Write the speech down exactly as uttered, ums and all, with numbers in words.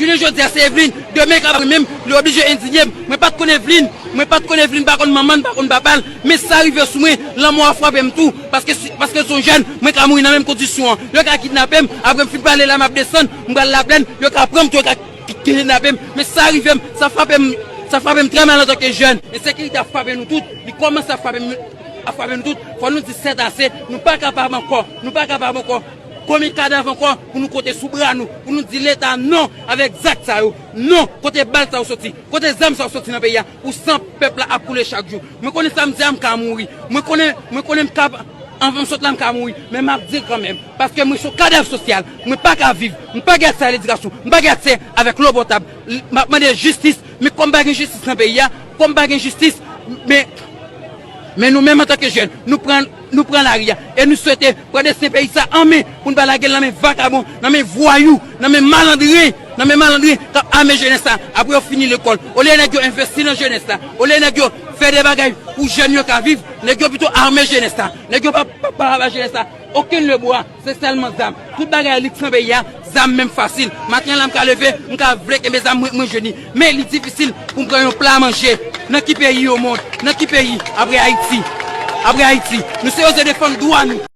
Jounen jodi a se Evelyne, demen ka mwen menm, li oblije endinye m. Mwen pa t konn Evelyne, mwen pa t konn Evelyne, pa konn manman l, pa konn papa l. Men sa rive sou mwen, lanmò a frape m tou. Paske, paske l se yon jèn, mwen ka mouri nan menm kondisyon an. Yo ka kidnape m, apre m fin pale la m ap desann, m pral Laplèn, yo ka pran m tou, yo ka ki- kidnape m. Men sa rive m, sa frape m, sa frape m trè mal antanke jèn. Ensekirite ap frape nou tout, li kòmanse ap frape m, ap frape nou tout. Fò nou di sètase, nou pa kapab ankò, nou pa kapab ankò. Konbyen kadav ankò pou nou konte sou bra nou, pou nou di Leta non avèk zak sa yo? Non, kote bal sa yo soti? Kote zam sa yo soti nan peyi a? Pou san pèp la ap koule chak jou. Mwen konnen samdi a m ka mouri. Mwen konnen, mwen konnen m ka, anvan m sot la m ka mouri. Men m ap di l kanmenm. Paske mwen se yon kadav sosyal. Mwen pa ka viv. Mwen pa gen aksè a ledikasyon. Mwen pa gen aksè avèk lòbòtab. M ap mande jistis. Men kòm pa gen jistis nan peyi a, kòm pa gen jistis, men Men nou menm antanke jèn, nou pran, nou pran lari a. E nou swete pran desten peyi sa an men pou n pa lage l nan men vakabon, nan men vwayou, nan men malandren, nan men malandren k ap ame jenès la. Apre yo fini lekòl, olye nèg yo envesti nan jenès la, olye nèg yo fè de bagay pou jèn yo ka viv, nèg yo pito ame jenès la. Nèg yo pa, pa, pa ba jenès la okenn lebwa. Se sèlman zam. Tout bagay liks nan peyi a, zam menm fasil. Maten an la m ka leve, m ka vle kenbe zam mwen, mwen jwenn li. Men li difisil pou m pran yon pla manje. Nan ki peyi o mond? Nan ki peyi? Apre Ayiti. Apre Ayiti. Nou sipoze defann dwa nou.